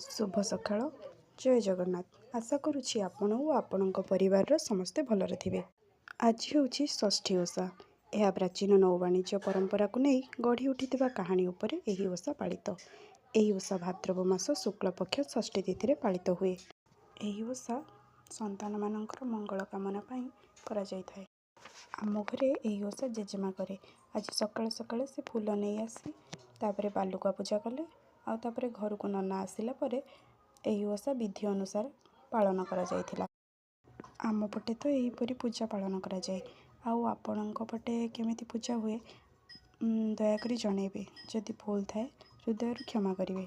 ଶୁଭ ସକାଳ, ଜୟ ଜଗନ୍ନାଥ। ଆଶା କରୁଛି ଆପଣ ଓ ଆପଣଙ୍କ ପରିବାରର ସମସ୍ତେ ଭଲରେ ଥିବେ। ଆଜି ହେଉଛି ଷଷ୍ଠୀ ଓଷା। ଏହା ପ୍ରାଚୀନ ନୌବାଣିଜ୍ୟ ପରମ୍ପରାକୁ ନେଇ ଗଢ଼ି ଉଠିଥିବା କାହାଣୀ ଉପରେ ଏହି ଓଷା ପାଳିତ। ଏହି ଓଷା ଭାଦ୍ରବ ମାସ ଶୁକ୍ଳପକ୍ଷ ଷଷ୍ଠୀ ତିଥିରେ ପାଳିତ ହୁଏ। ଏହି ଓଷା ସନ୍ତାନମାନଙ୍କର ମଙ୍ଗଳ କାମନା ପାଇଁ କରାଯାଇଥାଏ। ଆମ ଘରେ ଏହି ଓଷା ଜେଜେମା କରେ। ଆଜି ସକାଳେ ସକାଳେ ସେ ଫୁଲ ନେଇ ଆସି ତାପରେ ବାଲୁକା ପୂଜା କଲେ, ଆଉ ତାପରେ ଘରକୁ ନନା ଆସିଲା ପରେ ଏହି ଓଷା ବିଧି ଅନୁସାରେ ପାଳନ କରାଯାଇଥିଲା। ଆମ ପଟେ ତ ଏହିପରି ପୂଜା ପାଳନ କରାଯାଏ, ଆଉ ଆପଣଙ୍କ ପଟେ କେମିତି ପୂଜା ହୁଏ ଦୟାକରି ଜଣାଇବେ। ଯଦି ଭୁଲ ଥାଏ ହୃଦୟରୁ କ୍ଷମା କରିବେ।